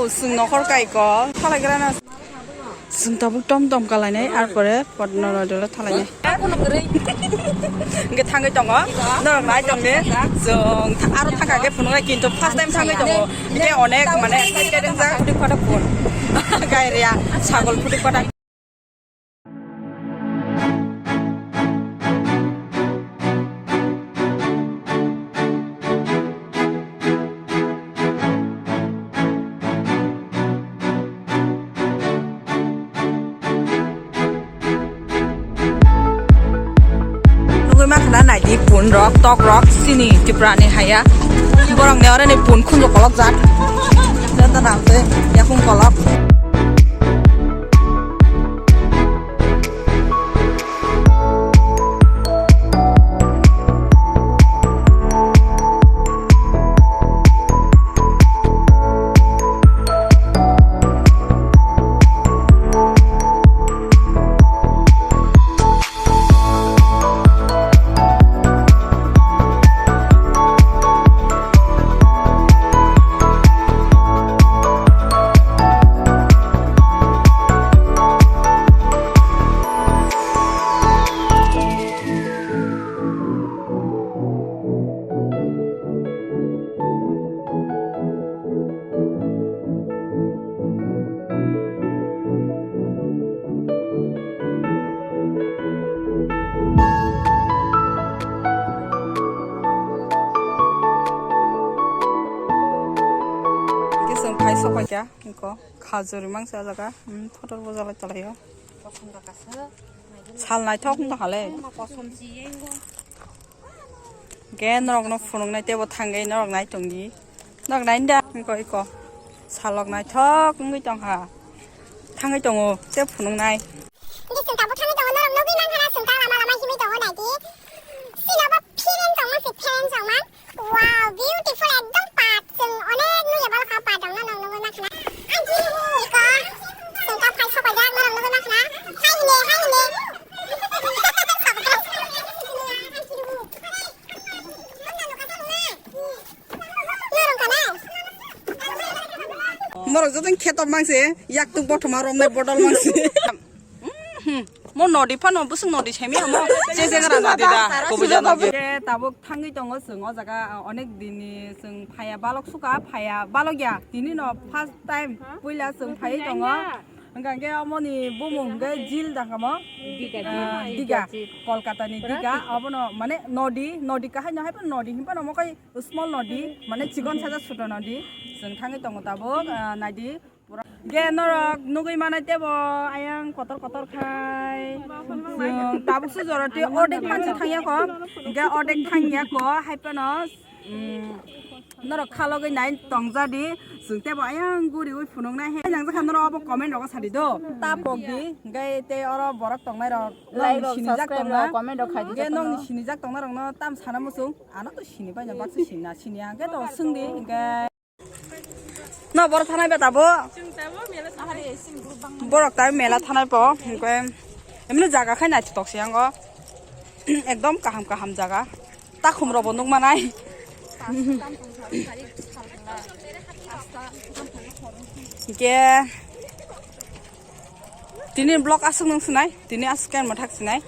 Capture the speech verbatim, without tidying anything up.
Chwng nokhor kai ko, thalaigrana. Chwng tabuk tom tom kalainai, ar pore Potno Road-o thalainai. Hwnkhe thangwi tongo, norok nai tongdi. Chwng aro thangkha khe phunuknai, kintu first time thangwi tongo. Hwnkhe onek mane excited wngjak. Phutik phatak phun. Gairia, sagol phutik phatak. Nugwi mankha na naidi pun rok, tok rok, chini Tripura ni haya. Borok ni oro ni pun khunju kolok jak. Joto nang twi yakung kolok. Kisung phai sopaikha, ingko khajuri mangsa jaga, hmm, photo bojalai tolaio. Sal naithok wngkha le. Ge norok no phunuknai teibo thangwi norok nai tongdi. Norok nai da iko iko. Salok naithok wngwi tongkha. Thangwi tongo tei phunuknai. Hindi chwng tabuk thangwi tongo, norok nugwi mankha na chwng ta lama lama himwi tongo naidi. Sila bo phereng tongma se phereng tongma. Wow, beautiful, ekdom pat. Chwng onek nukya bal kha pat rok no nong nugwi mankha na. Ang kiri hu iko. Chwng ta phai sok pajak norok nugwi mankha na. Hai hine, hai hine. Morok joto kheto mangse, yak tuk bothoma romnai bodol mangse. Mo nodi phano bwswk nodi semi amo. Che che gara nodi da, kubui ja nodi. Ke tabuk thangwi tongo chwng o jaga, onek din ni chwng phaya balok suka, phaya balok ya. Tini no first time puila chwng phai tongo. Hwnkha khe omoni bumung hwnkhe Jil dakamo. Diga, ah, Diga, Diga, Jil. Kolkata ni Diga, obono mane nodi, nodi kahai no hai phano nodi hin phano mo kai small nodi, mane chikon saja suto nodi. Chwng thangwi tongo tabuk, ah, naidi. Ge norok nugwi manai tebo ayang kotor kotor khai. Chwng tabuk se jora twi ordek phanse thangya ko. Ge ordek thangya ko hai phano. Mm, norok khalogwi nai tongjadi, chwng tebo ayang guriwi phunuknai he. Nang jakha norok obo comment rogo sadi do. Ta pokdi, hwnkhe tei oro borok tongnai rok, like rok, subscribe rok, comment rok khaidi. Hwnkhe nokni sinijak tongnai rokno tam sana muchung, ano to sini bai no baksa sini na sini hwnkhe to swngdi hwnkhe. No borok thanai ba tabo. Borok ta mela thanai po, hwnkhe emno jaga khai naithotok se yango. Ekdom kaham kaham jaga. Takhum rok bo nukmanai. Hwnkhe tini vlog aswk nung swnai, tini aswk khe mwthak swnai.